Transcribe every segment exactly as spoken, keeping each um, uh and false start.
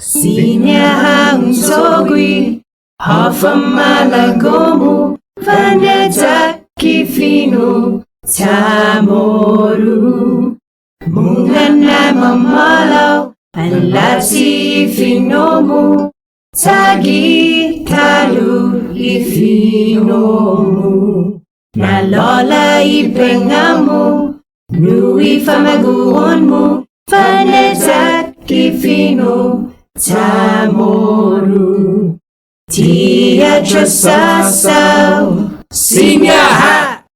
Siña ha' un cho'gue, håfa malago'-mu, fane'yak i fino' CHamoru. Mungnga na mamåhlao, fanlachi i fino'-mu, chagi ta'lo i fino'-mu. Na'lå'la' i pengnga-mu, nu i famagu'on-mu, fane'yak i fino' CHamoru. Ti atrasåsao, siña ha'.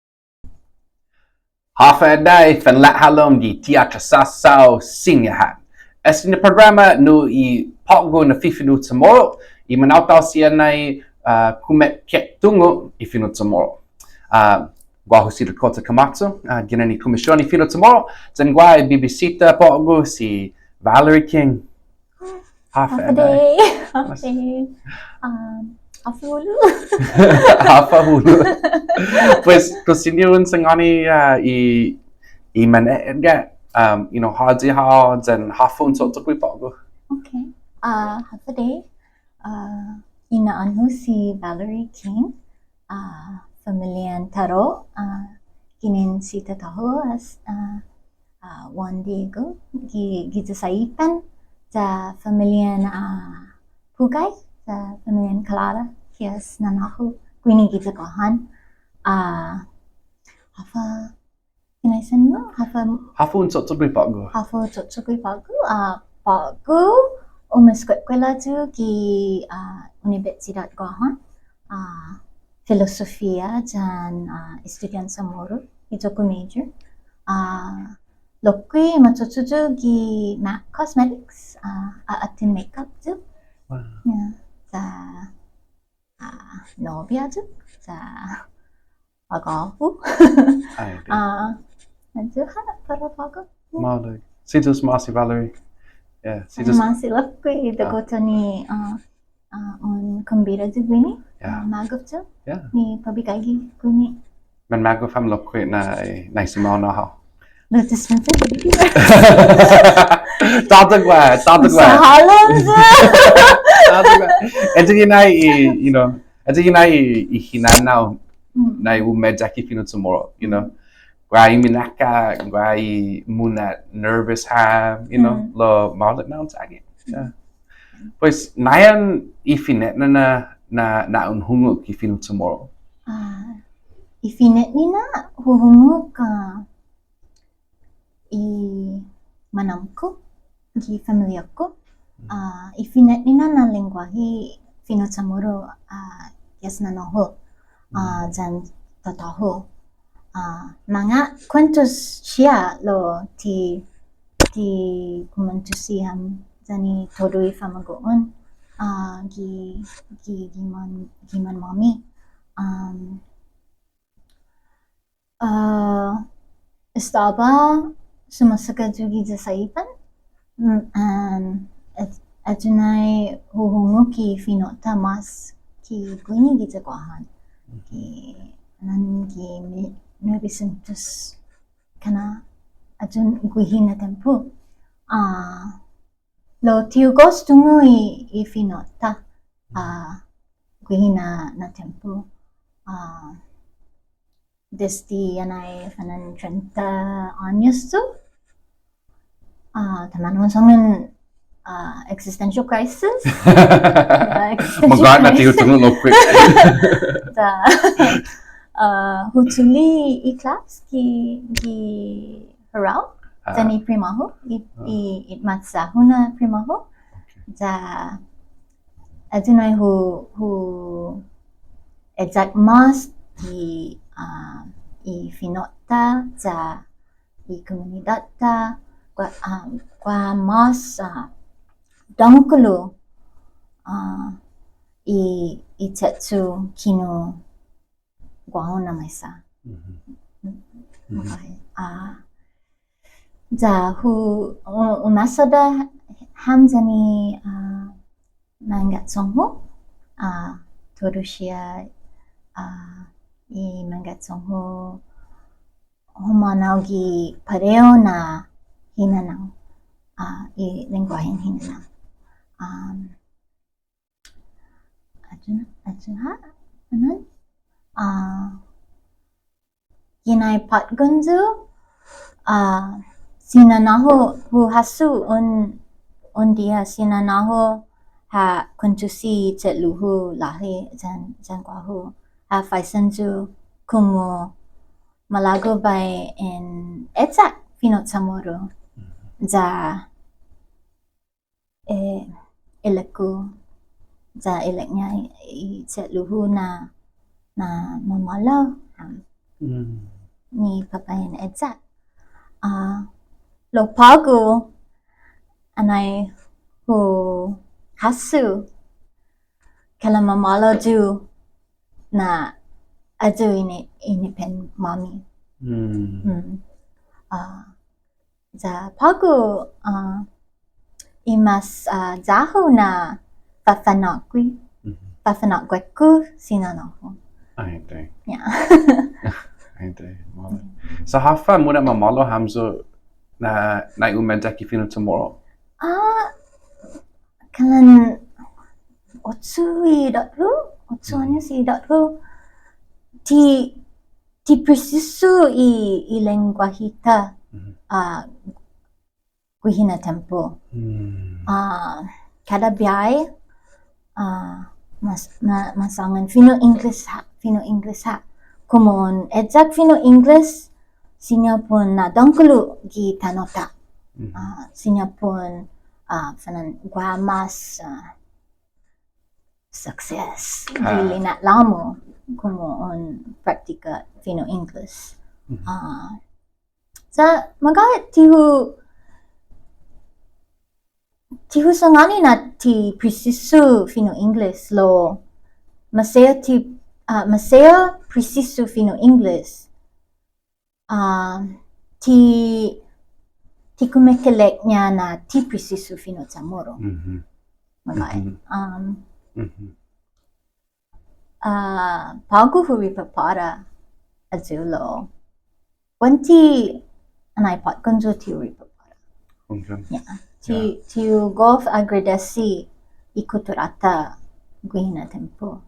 Håfa adai, fanlahålom gi Ti atrasåsao, siña ha'. Este na programa nu i på'go na fifino' CHamoru, i manaotao siha nai, ah, kumeke'tungo' i fino' CHamoru. Ah, guåhu si Dakota Camacho, ah, ginen i Kumision i Fino' CHamoru, yan guaha i bibisita på'go si Valerie King. Håfa adai. Håfa adai. Um, håfa hulo'. Håfa hulo'. Pues, kao siña un sangåni, ah, i, i mane'etga, um, you know, håyi hao, yan håfa un cho'cho'gue på'go. Okay. Ah, håfa adai. Ah, i na'ån-hu si Valerie King. Ah, familian Taro, ah, ginen si tatå-hu as, ah, ah, Juan Diego, gi, giya Saipan, ya familian, ah, Pugai, ya familian Kalala, ki as nanå-hu, guini giya Guåhan. Ah, håfa Finaisen-mu, håfa, håfa un cho'cho'gue på'go. Håfa cho'cho'gue på'go, ah, på'go, umeskuekuela yu' gi, ah, Unibetsidåt Guåhan, ah, filosofia yan, ah, estudian CHamoru, i iyo-ku major. Ah, lokkue' macho'cho' yu' gi MAC Cosmetics, ah, a'aten makeup yu'. Wow. Ya, sa' ah, nobia yu', sa' magåhu. Ai, adai. Ah, ayu ha' para på'go. Maolek. Si Yu'os ma'åse', Valerie. Yeah, si Yu'os ma'åse' lokkue', ah, Dakota ni, ah, ah, un kombida yu' guini. Yeah. Ah, magof yu'. Yeah. Ni para bai gaige guini. Manmagof ham lokkue' na, eh, nai sumaonao hao. Tåta guaha, tåta guaha. Sa' hålom yu'. Tåta guaha. Ayu i nai, you know, ayu i nai i hinanao, mm, nai umeyak i fino' CHamoru, you know. Guaha i minakkat, guaha i muna' nervous ham, you know, mm, lao maolek na un chagi. Yeah. Pues, nai i fine'nana na, na un hungok i fino' CHamoru. Ah, i fine'nina hu hungok, ah, i manåmko', gi familia-ku, ah, i fine'nina na lengguåhi fino' CHamoru, ah, gi as nanå-hu, ah, yan tatå-hu. Ah, manga'kuentos siha lao ti, ti kumuentusi ham yan i todu i famagu'on, ah, gi, gi, gi man, gi manmåmi. Um, Ah, estaba sumåsaga yu' giya Saipan. Mm, and at, ayu nai hu hungok i fino'-ta mås ki guini giya Guåhan. Ki, anai gi mi-, nuebe sientos kana' ayu guihi na tiempo. Ah, lao ti hu gos tungo' i, i fino'-ta, ah, guihi na, na tiempo. Ah, desde anai fana'an trenta åños yu'. Ah, taimanu un sångan, ah, existential crisis. Yeah, existential crisis. Magåhet na ti hu tungo' lokkue'. Ya, ah, hu chule' i klas gi, gi Hurao, ah, yan i primå-hu, i, ah, i, i maisa-hu na primå-hu. Okay. Ya, ayu nai hu, hu eyak mås i, ah, i fino'-ta, ya i kumunidåt-ta, guaha, ah, guaha mås, ah, dångkolo, ah, i, i che'cho' kinu guåhu na maisa. Mhm. Mhm. Okay. Ah, ya hu, u-, umasodda' ham yan i, ah, mangga'chong-hu, ah, todu siha, ah, i mangga'chong-hu humånao gi parehu na hinanao, ah, i lengguåhen hinanao. Ah, Ayu ha', anon? Ah, gi nai påtgon yu', ah, si nanå-hu hu hasso un, un diha si nanå-hu ha kuentusi che'lu-hu låhi yan, yan guåhu. Ha faisen yu' komu malago' bai in eyak fino' CHamoru. Ya eh, ilek-hu, ya ilek-ña i, i che'lu-hu na, na mamåhlao, um, ni para bai in eyak. Ah, lao på'go, anai hu hasso, kalan mamåhlao yu' na ayu ini, inipen-måmi. Hmm. Ah, Ya på'go, ah, i mas, ah, ya-hu na fafa'nå'gue, fafa'nå'gue-ku si nanå-hu. Ai, adai. Yeah. Ai, adai. Mamåhlao. So, håfa muna'mamåhlao hamyo na, na umeyak i fino' CHamoru? Ah, kalan ocho i idåt-hu, ocho años i idåt-hu. Ti, ti presisu i, i lengguahi-ta, ah, guihi na tiempo. Ah, kada biåhi, ah, mas, ma-, masångan fino' English ha', fino' English ha'. Komu un eyak fino' English, siña para un na'dångkolo gi tano'-ta. Ah, siña para un, ah, fana'an guaha mas, ah, success. Gi lina'la'-mu, komu un praktika fino' English. Ah, sa' magåhet ti hu, ti hu sangåni na ti presisu fino' English lao, maseha ti, ah, maseha presisu fino' English. Ah, ti, ti kumekeilek-ña na ti presisu fino' CHamoru. Magåhet. Um, ah, på'go hu ripåpara ayu lao. Buente anai påtgon yu' ti hu ripåpara. Hunggan. Yeah. Ti, ti hu gof agradesi i kuttura-ta guihi na tiempo.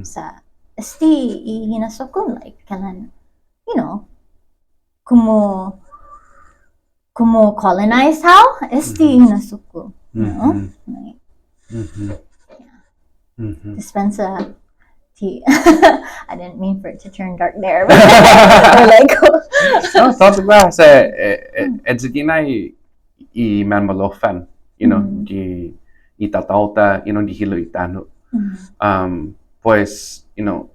Sa' este i hinasso-ku, like, kalan, you know, komu, komu colonize hao, este i hinasso-ku, you know? Like, yeah. Dispensa ti, I didn't mean for it to turn dark there, but, or like, no, tåya' guaha sa', eh, eh, ayugue' nai i manmaloffan, you know, gi i tåta-ta, you know, gi hilo' i tano'. Um, pues, you know,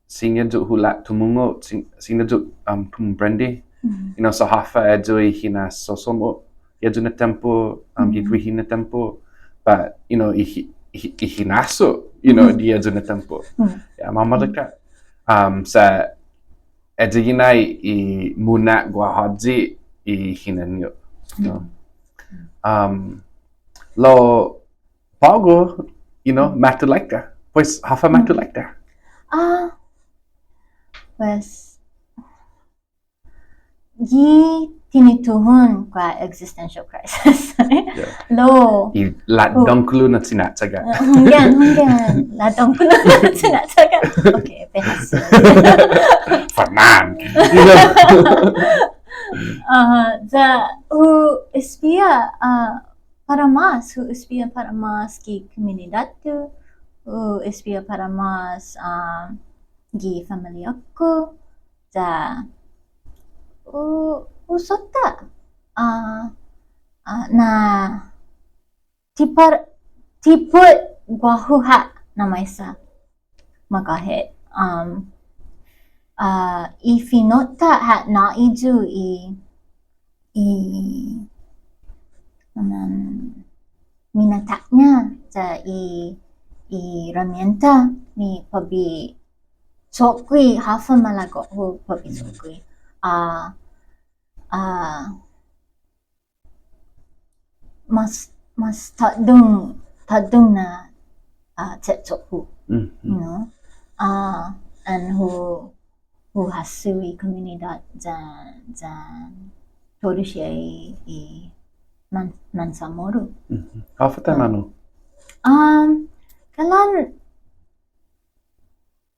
siña yu' hu la' tumungo', si-, siña yu', um, kumprende, you know, sa' håfa ayu i hinasso-mu, i ayu na tiempo, um, gi guihi na tiempo, but, you know, i hi-, i hi-, i hinasso, you know, di ayu na tiempo. Yeah, mamåhlao. Um, sa' ayugue' nai i muna'guaha håyi i hinanao-hu. Um, lao på'go, you know, matulaika. Pues, håfa matulaika? Ah, pues, gi tinituhon guaha existential crisis. Yeah. Lao. I la'dångkolo na chinatsaga. Uh, hunggan, hunggan. La'dångkolo na chinatsaga. Okay, behas. Fanan. Uh, ya, hu espia, uh, para mas, hu espia para mas gi komunidåt-hu, hu espia para mas, uh, gi familia-ku, ya, hu, hu sotta, ah, ah, na ti para, ti put guåhu ha' na maisa. Magåhet, um, ah, i fino'-ta ha' nå'i yu' i, i, um, minatåtnga, sa' i, i ramienta ni para bai cho'gue, håfa malago'-hu para bai cho'gue. Ah, ah, mas, mas tåhdong, tåhdong na, ah, che'cho'-hu, you know. Ah, and hu, hu hasso i komunidåt yan, yan todu siha i, i man, man CHamoru. Håfa taimanu? Um, kalan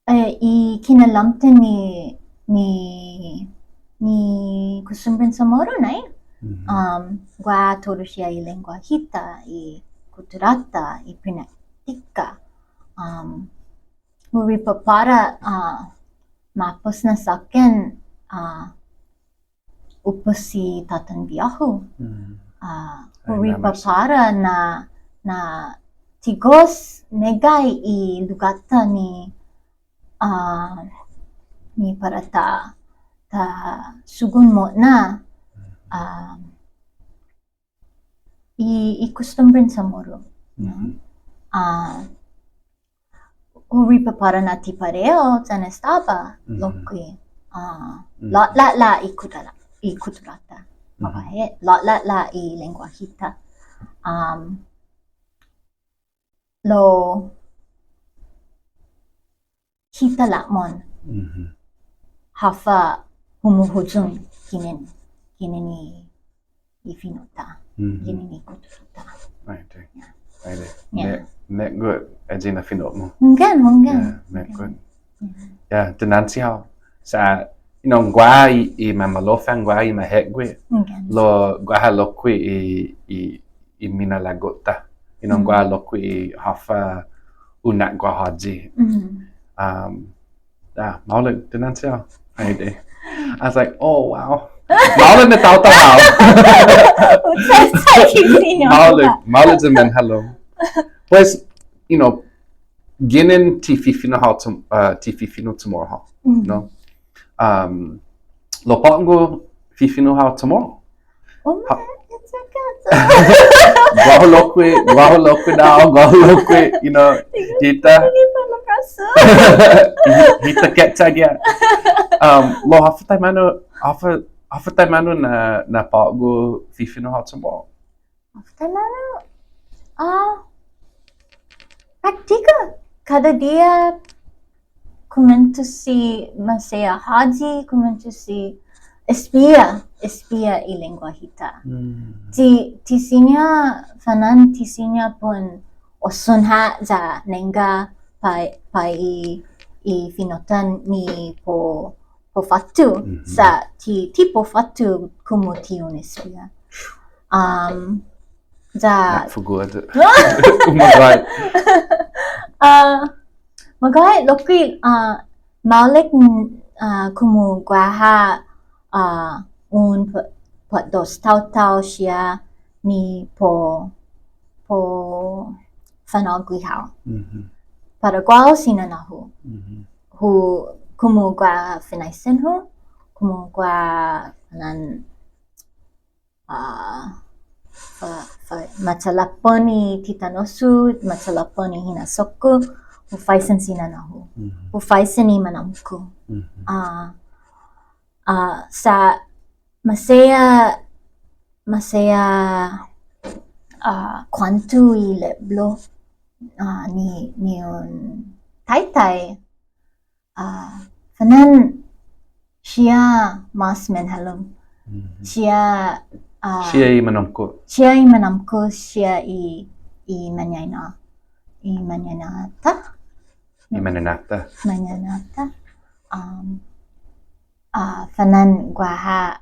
Eh, i kinalamten ni, ni, ni kostumbren Chamoru, nai? Mhm. Um, guaha todu siha i lengguahi-ta, i kuttura-ta, i prinaktika. Um, hu ripåpara, uh, ma'pos na såkkan, uh, upos si tatan bihå-hu. Mm. Ah, hu ripåpara na, na ti gof meggai i lugåt-ta ni, ah, ni para ta, ta sugon mo'na, ah, i, i kostumbren Chamoru, no? Mhm. Ah, hu ripåpara na ti parehu yan estaba lokkue', ah, lå'la' i kuttura, i kuttura-ta. Magåhet, lå'la' i lengguahi-ta. Um, lao hita la'mon. Mhm. Håfa humuhuyong ginen, ginen i i fino'-ta. Mhm. Ginen i kuttura-ta. Right. Yeah. Right. Yeah. Met, metgot ayu na fino'-mu. Hunggan, hunggan. Yeah, metgot. Yeah. Yeah, dinanche hao. Sa', you know, guaha i, i mamaloffan, guaha i mahe'gue'. Hunggan. Lao guaha lokkue' i, i, i minalago'-ta. You know, guaha lokkue' i håfa un na'guaha håyi. Mhm. Um, Ah, maolek, dinanche hao. Ai adai. I was like, "Oh, wow." Maolek na taotao hao. Maolek, maolek yan manhålom. Pues, you know, ginen ti fifino' hao Cham-, uh, ti fifino' Chamoru hao, no? Um, lao på'go fifino' hao Chamoru. Oh my, it's a cat. Guåhu lokkue', guåhu lokkue' na, guåhu lokkue', you know, hita. Hita kecha, yeah. Um, lao håfa taimanu, håfa, håfa taimanu na, na på'go fifino' hao Chamoru? Håfa taimanu? Ah, praktika. Kada diha kumuentos i maseha håyi, kumuentos i espia, espia i lengguahi-ta. Mm. Ti, ti siña, fana'an ti siña pon osun ha' ya nangga pa, pa i, i fino'-ta ni po, po fåtto, sa' ti, ti po fåtto komu ti un espia. Um, ya. Na'fugu'an. Oh my God. Uh, Magåhet lokkue', ah, maolek, ah, komu guaha, ah, un pa-, påtdos taotao siha ni po, po fanå'gue hao. Mhm. Para guåhu si nanå-hu. Mhm. Hu, komu guaha finaisen-hu, komu guaha nan ah, fa-, fa-, machalapan i titanos-hu, machalapan i hinasso-ku, hu faisen si nanå-hu. Mhm. Hu faisen i manåmko'. Mhm. Ah, ah, sa' maseha, maseha, ah, kuånto i lepblo, ah, ni, ni un taitai, ah, fana'an siha mas manhålom. Mhm. Siha, ah, siha i manåmko'. Siha i manåmko', siha i, i mañaina-, i mañaina-ta. I mañaina-ta. Mañaina-ta. Um, ah, fana'an guaha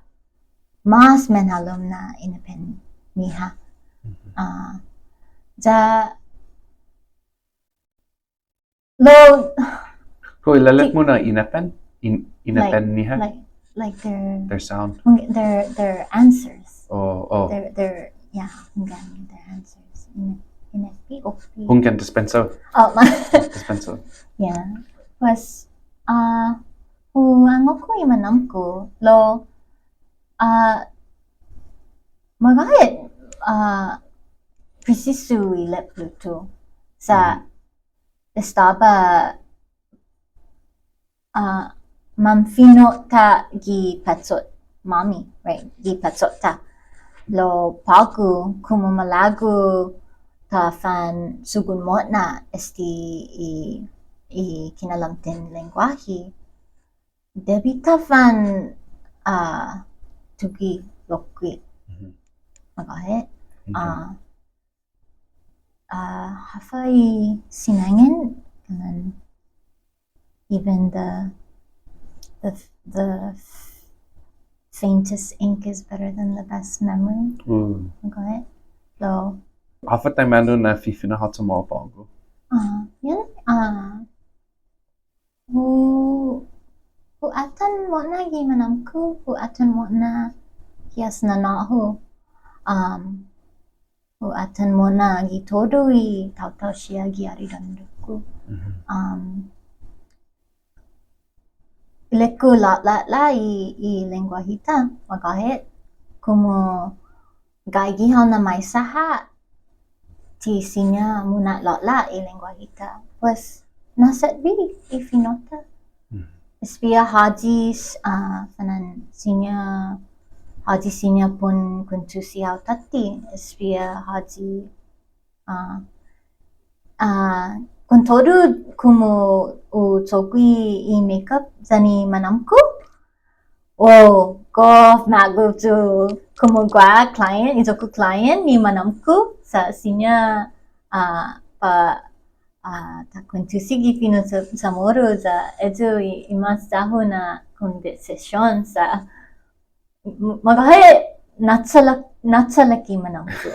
mas manhålom na inapen-ñiha. Mhm. Ah, ya Lao, kao i lelek-mu na inapen? In-, inapen-ñiha? Like, like their, their sound. Hung-, their, their answers. Oh, oh. Their, their, yeah, hunggan, their answers. In, inepi, opi. Hunggan, dispensa. Oh, ma-, dispensa. Yeah. Pues, ah, hu angokko i manåmko', lao, ah, magåhet, ah, presisu i lepblo-ta. Sa' mhm. Estaba, ah, manfino'-ta gi pachot-måmi, right? Gi pachot-ta. Lao på'go, komu malago' ta fan sugon mo'na este i, i kinalamten lengguahi. Debi ta fan, ah, tuge' lokkue'. Mhm. Magåhet. Mhm. Ah, Ah, håfa i sinangan, kalan, even the, the, the faintest ink is better than the best memory. Mm. Go ahead. So, håfa taimanu na fifino' hao Chamoru på'go? Uh, yeah. Uh, hu, hu atan mo'na gi manåmko', hu atan mo'na gi as nanå-hu. Um, hu atan mo'na gi todu i taotao siha gi aridåndu-ku. Mhm. Um, ilek-hu lå'la' i, i lengguahi-ta, magåhet, komu gaige hao na maisa ha', ti siña muna'lå'la' i lengguahi-ta. Pues, na'setbe i fino'-ta. Hmm. Espiya håyi, ah, fana'an siña håyi siña pon kuentusi hao tåtte. Espiya håyi, ah, ah, kontodu komu hu cho'gue i makeup yan i manåmko'. Oh, gof magof yu' komu guaha client, i iyo-ku client ni manåmko', sa' siña, ah, pa, ah, ta kuentusi gi fino' Cha-, Chamoru, sa' eyu i, i mås ya-hu na kondisishon, sa' m-, magåhet na'chalek, na'chalek i manåmko'.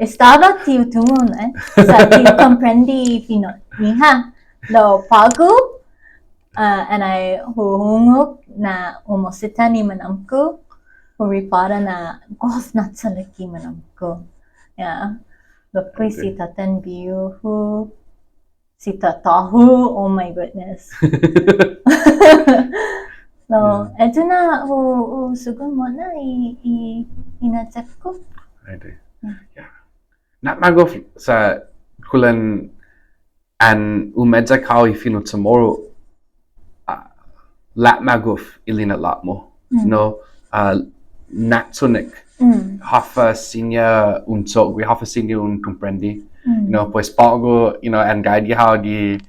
Estaba ti hu tungo', eh? Sa' ti hu komprende i fino'-ñiha. Lao på'go, ah, annai hu hungok na umosita i manåmko', hu ripåra na gof na'chalek i manåmko'. Yeah. Lokkue' si tåtan bihu-hu, si tatå-hu, oh my goodness. No, yeah. Eyu na hu, hu sugon mo'na i, i, i inayek-ku. I do. Yeah. Yeah. Na'magof sa' kulan an umeyak hao i fino' Chamoru, ah, la'magof i lina'la'-mu, mm, no, ah, na'chonnek. Mm. Håfa siña un cho'gue, håfa siña un komprende. Mm. You know, pues på'go, you know, an gaige hao gi,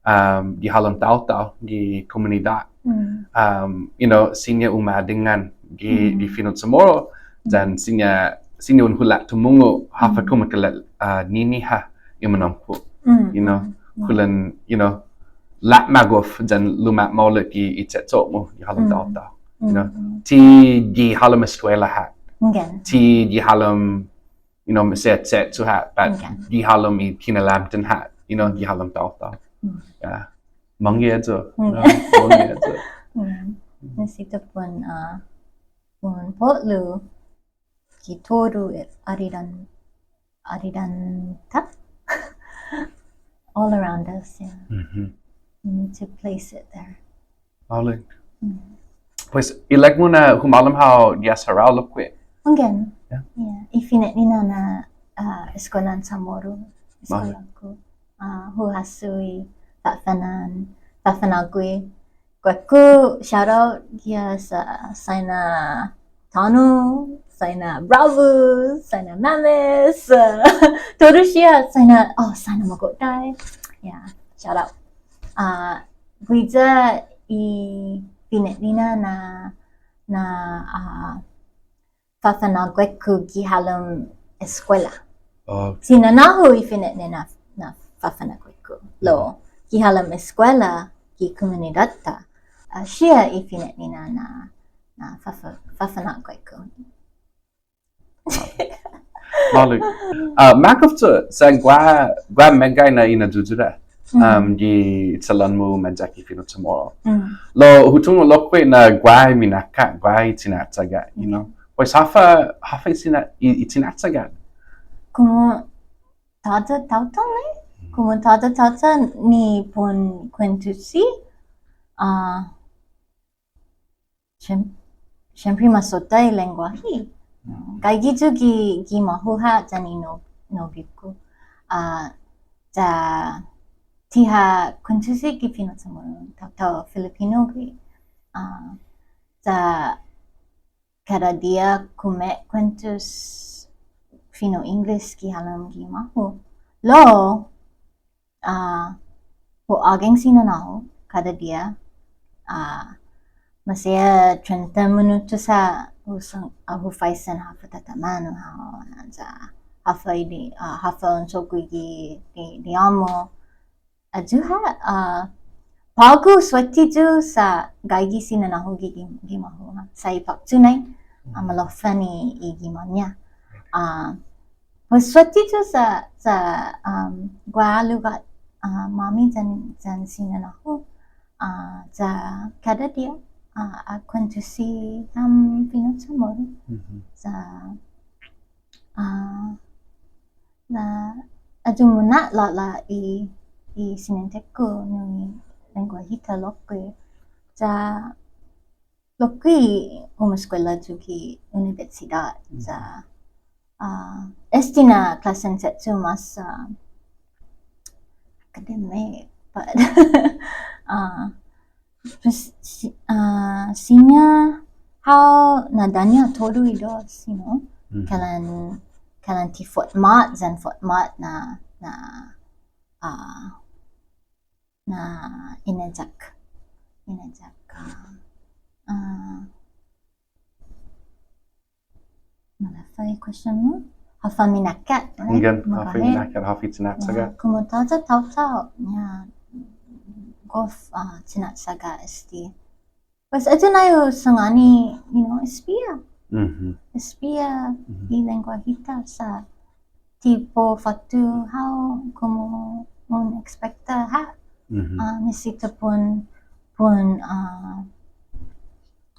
um, gi halom taotao, gi komunidåt. Mm. Um, you know, siña umadingan gi, mm, gi fino' Chamoru, yan siña, siña un hulat tumungo' håfa, mm, kumekeilek-ñiha i manåmko'. Mm, you know, mm, mm. Kulan, you know, la'magof yan luma'maolek i, i che'cho'-mu, i halom, mm, taotao. You know, mm, mm, ti gi halom eskuela ha'. Hunggan. Ti gi halom, you know, maseha che'cho' ha', but, hunggan, gi halom i kinalamten ha', you know, gi halom taotao. Mm. Yeah. Mångge eyu. Mm. No, mångge eyu. Mm. Nisisita pon, ah, pon po'lu gi todu i aridån-, aridånta. All around us, yeah. Mm-hmm. We need to place it there. Maolek. Mm. Pues, ilek-mu na humålom hao gi as Hurao lokkue'. Hunggan. Yeah. Yeah. I fine'nina na, ah, eskuelan Chamoru. Maolek. Eskuelan-ku. Ah, hu hasso i fafa'na'an, fafa'na'gue. Guekko, shout out, yes, uh, Saina Tano, Saina Bravo, Saina Mames, uh, todu siha, Saina, oh, Saina Mago'tai. Yeah, shout out. Uh, guiya i fine'nina na, na, uh, fafa'na'gue-ku gi halom eskuela. Okay. Si nanå-hu i fine'nina na, na fafa'na'gue-ku. Lao, gi halom eskuela, gi komunidåt-ta, ah, siha i fine'nina na, na fafa-, fafa'na'gue-ku. Maolek. Ah, magof yu', sa' guaha, guaha meggai na inayuyuda, mm, um, gi chalån-mu umeyak i fino' Chamoru. Mm. Lao, hu tungo' lokkue' na guaha minakkat, guaha chinatsaga, you know. Pues håfa, håfa i china-, i, i chinatsaga. Komu tåya' taotao, eh? Komu tåya' taotao ni pon kuentusi, ah, siem-, siempre masotta i lengguahi. Gaige yu' gi, gi mamåhlao ha' yan i no-, nobiu-ku. Ah, ya ti ha kuentusi gi fino' Chamoru, taotao Filipino gui'. Ah, ya kada diha kume'kuentos fino' English gi halom gi mamåhlao. Lao, ah, hu ågang si nanå-hu kada diha, ah, maseha trenta minutos ha' hu sang-, ah, hu faisen håfa taimanu hao, ya håfa i di-, ah, håfa un cho'gue gi, di-, diha-mu. Ayu ha', ah, På'go suette yu' sa' gaige si nanå-hu gi, gi, gima'-hu, ha. Sa' i påkcho nai, ah, maloffan i, i gima'-ña. Ah, pues suette yu' sa', sa', um, guaha lugåt, ah, måmi yan, yan si nanå-hu. Ah, ya kada diha, ah, ha kuentusi ham fino' CHamoru. Mhm. Sa', ah, na, ayu muna'lå'la' i, i siniente-ku nu i lengguahi-ta lokkue'. Ya lokkue' umeskuela yu' gi unibetsidåt. Mhm. Ya, ah, este na klåsen che'cho' mas, ah, academic, but, ah, pues, si-, ah, siña hao na daña' todu i dos, you know? Mhm. Kalan, kalan ti fotmåt yan fotmåt na, na, ah, na ineyak, ineyak, ah, ah, Maleffa i question-mu? Håfa minakkat, right? Hunggan, håfa minakkat, håfa i chinatsaga. Yeah, komu tåya' taotao, yeah, gof, ah, chinatsaga este. Pues ayu nai hu sangåni, you know, espia. Mhm. Espia, mhm, i lengguahi-ta sa' ti para u fåtto hao komu un ekspekta ha'. Mhm. Ah, nisisita para un, para un, ah,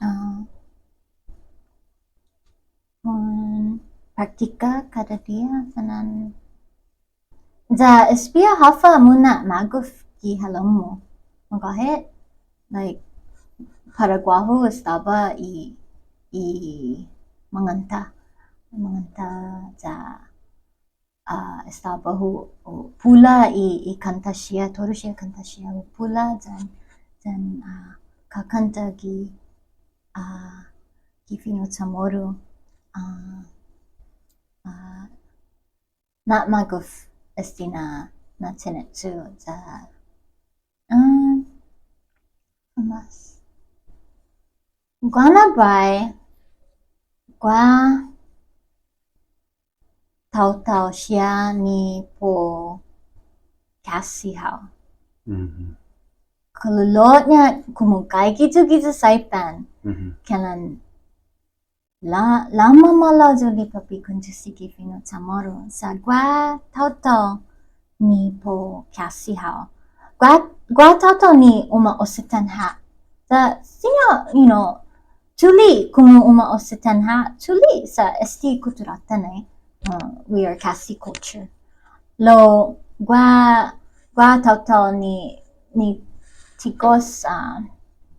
ah, un praktika kada diha, fana'an. Ya espia håfa muna' magof gi halom-mu. Magåhet, like, para guåhu estaba i, i manganta, manganta ya, ah, estaba hu, hu pula i, i kånta siha, todu siha kånta siha hu pula yan, yan, ah, kakånta gi, ah, gi fino' CHamoru, ah, ah, na'magof este na, na chine'cho' ya, ah, mas. Guaha na biahi, guaha taotao siha ni para u kasse hao. Mhm. Kololo'ña komu gaige yu' giya Saipan. Mhm. Kalan la, la mamåhlao yu' ni para bai kuentusi gi fino' CHamoru. Sa' guaha taotao ni para u kasse hao. Guaha, guaha taotao ni uma'oseten ha'. Sa' siña, you know, chule' komu uma'oseten ha', chule' sa' este kutturå-ta nai, uh, we are kasse culture. Lao guaha, guaha taotao ni, ni ti gos, uh,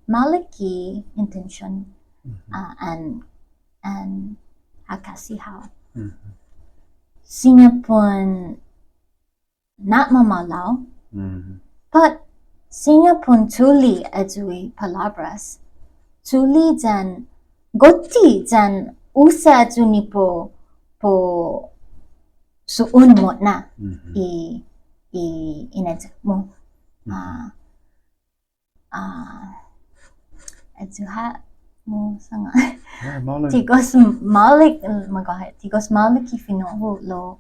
maolek i intention, mhm, uh, an, an ha kasse hao. Mhm. Siña para un na'mamåhlao. Mhm. But siña para un chule' ayu i palåbras. Chule' yan go'te yan usa ayu ni para u, para u su'on mo'na, mhm, i, i ineyak-mu. Mhm. Ah, ah, ayu ha' mu sangåni. Yeah, maolek. Ti gos maolek, magåhet, ti gos maolek i fino'-hu lao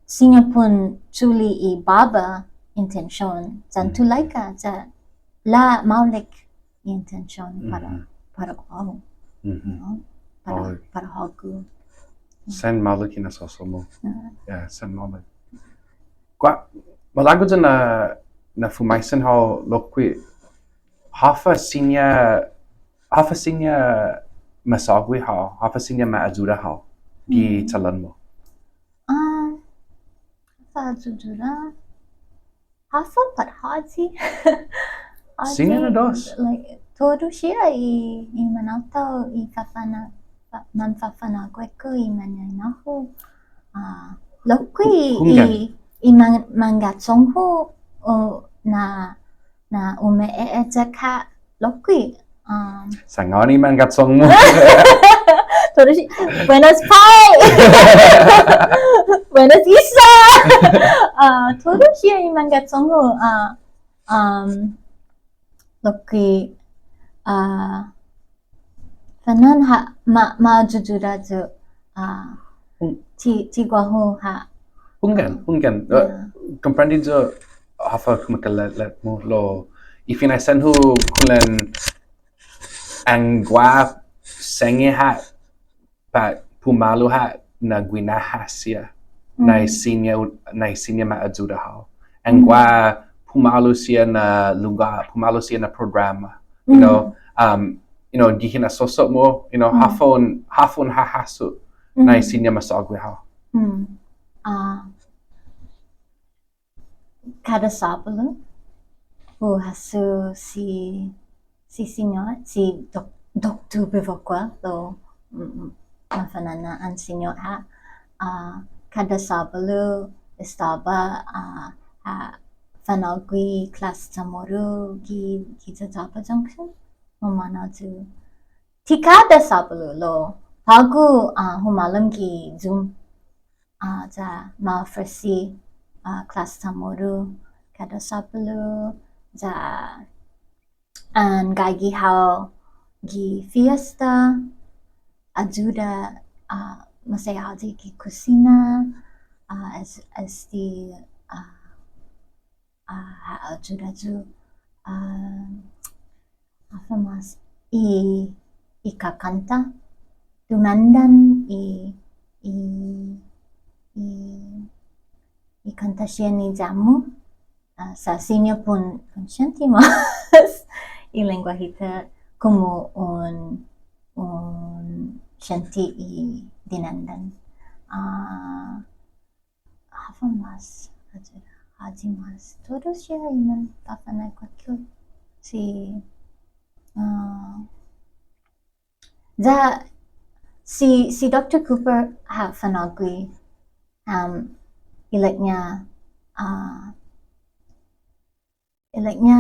siña para un chule' i båba intention, yan, mm, tulaika, ya la maolek i intention para, mhm, para guåhu. Mhm. No? Para, maolek, para hågu. Sen maolek i hinasso-mu. Mm. Yeah, sen maolek. Gua-, malago' yu' na, na fumaisen hao lokkue', håfa siña, håfa siña ma sångan hao, håfa siña ma ayuda hao gi, mm, chalån-mu. Ah, håfa ayuda. Håfa pat håyi. Siña na dos. Like, todu siha i, i mantaotao, i fafana-, fa-, manfafa'nå'gue-ku, i mañaina-hu. Ah, lokkue', hu-, hunggan, i, i man-, mangga'chong-hu, o, na, na ume'eyak ha' lokkue'. Um, sangåni mangga'chong-mu. Todu si-, buenas, Pai. Buenas, Isa. Ah, todu siha i mangga'chong-hu, ah, um, lokkue', ah, fana'an ha', ma, ma ayuda yu', ah, hmm, ti, ti guåhu ha'. Hunggan, hunggan. Eh, yeah. Komprende yu', håfa kumeke'ilek-mu lao i finaisen-hu kulan, anggen guaha siña ha' pat pumalu ha' na guinaha siha, na i siña, na i siña ma ayuda hao. Anggen guaha pumalu siha na lugåt, pumalu siha na programa. You know, um, you know, gi hinasso-mu, you know, håfa un, håfa un hahasso na i siña ma sångan hao. Ah, kada Såbalu, hu hasso si, si Siñot, si Dok-, Doktor Bevacqua, lao, mm, mm, mafana'an Siñot ha'. Ah, kada Såbalu estaba, ah, ha fa'nå'gue klas Chamoru gi, gi Jayapa Junction, mamåhlao yu'. Ti kada Såbalu lao, på'go, ah, humålom gi Zoom. Ah, ya ma ofresi, ah, klas Chamoru kada Såbalu, ya an gaige hao gi fiesta, ayuda, ah, maseha gi kusina, ah, es-, este, ah, ah, ha ayuda yu', ah, håfa mås, i, i kakånta, dumåndan i, i, i, i kånta siha ni ya-mu, ah, sa' siña pon, pon siente mås i lengguahi-ta komu un, un siente i dinandan. Ah, Håfa mås, håyi, håyi mås. Todu siha i manfafa'nå'gue-ku. Si, ah, ya, si, si Doktor Cooper ha fa'nå'gue, um, ilek-ña, ah, ilek-ña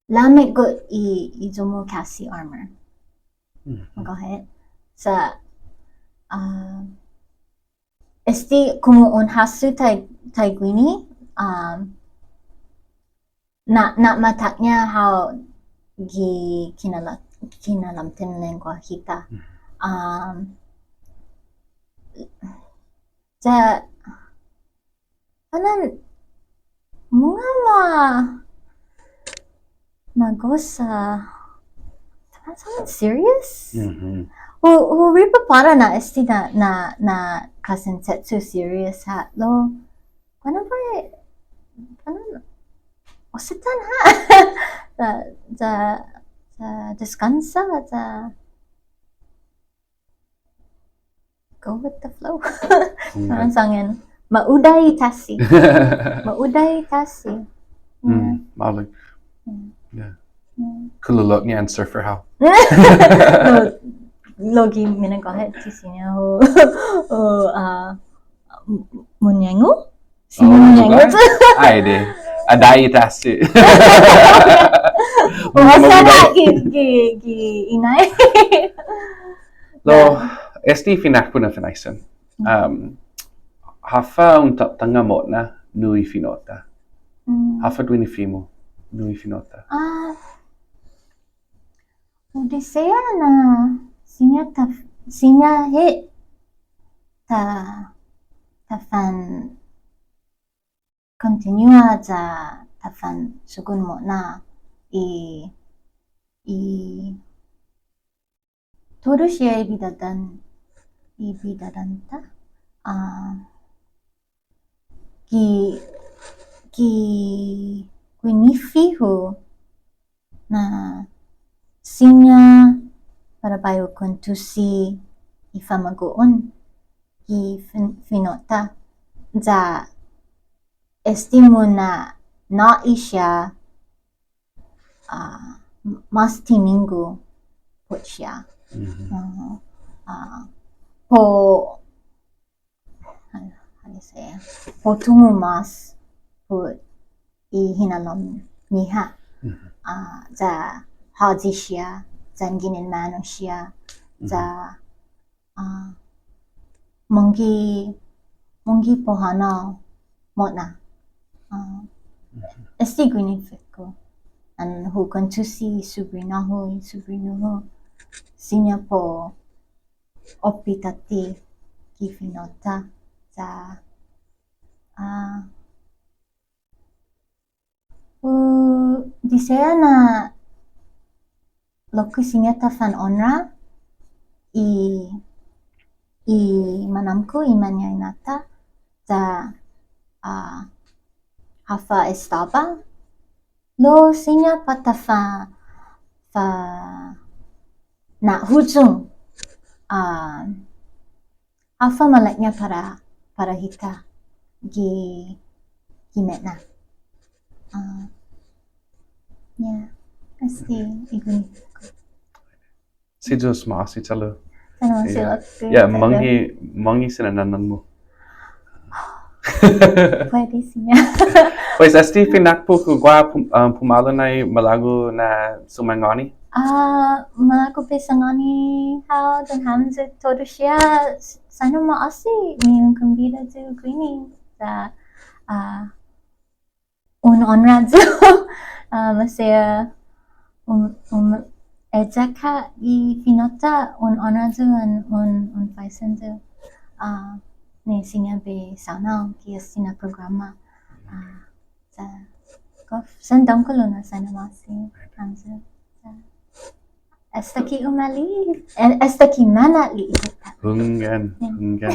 lamek gue' i, i iyo-mu casi armor. Mhm. Magåhet. Sa', ah, este komu un hasso tai-, taiguini, ah, na', na'matak-ña hao gi kinala-, kinalamten lengguahi-ta. Mhm. Ah, sa' Fana'an, mungnga ma, ma gosa. Fana'an, fana'an serious? Mhm. Hu, hu ripåpara na este na, na, na klasen che'cho' serious ha' lao. Guaha na biahi, fana'an, oseten ha'. Ya, ya, ya deskansa, ya go with the flow. Okay. Fana'an, sångan, mauda i tasi. Mauda i tasi. Mm, yeah. Maolek. Mm. Yeah. Mm. Kululok-ña answer for how. Lao, lao gi minagåhet, ti siña hu, hu, ah, m-, mungnga. Si, oh, mungnga. Ai, adai i tasi. Oh, mauda. Sana gi, gi, gi inai. Lao, yeah. Este finaku na finaisen. Mm. Um, håfa un tåtånga mo'na nu i fino'-ta. Mm. Håfa guini fihu nu i fino'-ta. Ah, Hu diseha na siña ta, siña hit ta, ta fan kontinua ya ta fan sugon mo'na i, i todu siha i bidådan, i bidådan-ta, ah, gi, gi guini fihu na siña para bai hu kuentusi i famagu'on gi fin-, fino'-ta ya este muna'nå'i siha, ah, mas tiningo' put siha. Mhm. Ah, ah, po How do you say? Para u tungo' mas put i hinalom-ñiha. Mhm. Ah, ya håyi siha, yan ginen månu siha, mhm, ya, ah, mangge', mangge' para u hånao mo'na. Ah, mhm, este guini fihu. An hu kuentusi i subrinå-hu, i subrinå-hu. Siña para u oppe tåtte gi fino'-ta, ya, Ah, hu diseha na lokkue' siña ta fanonra i, i manåmko' i mañaina-ta, ya, ah, håfa estaba lao siña para ta fa-, fana'huyong, ah, håfa malaña' para, para hita gi, gi me'na. Ah, yeah, este, i guini-hu. Si Yu'os ma'åse' che'lu. Sen ma'åse'. Yeah, mangge', mangge' sinanån-mu. Puede siña. Pues, este finakpo' hu guaha pum-, ah, pumalu nai malago' na sumangåni. Ah, malago' bai sangåni hao yan hamyo todu siha, s-, sen ma'åse' ni un kombida yu' guini. Sa', ah, un onra yu', ah, maseha, um, um, eyak ha' i fino'-ta, un onra yu' yan un, un faisen yu', ah, ni siña bai saonao gi este na programa. Ah, sa' gof sen dångkolo na sen ma'åse' hamyo. Sa' Esta ki umali'e', eh, esta ki manali'e' hit. Hunggan, hunggan.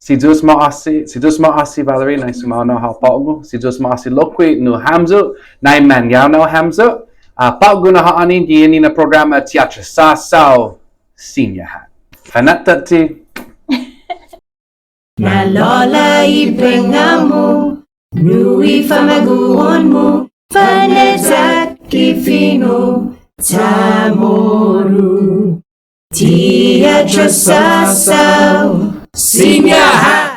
Si Yu'os ma'åse', si Yu'os ma'åse', Valerie, nai sumaonao hao på'go. Si Yu'os ma'åse' lokkue' nu hamyo, nai mañaonao hamyo. Ah, på'go na ha'åni gi este na programa Ti Atrasåsao Siña Ha'. Fana'an tåtte. Na'lå'la' i pengnga-mu, nu i famagu'on-mu, fane'yak i fino' CHamoru. Ti Atrasåsao Siña Ha'.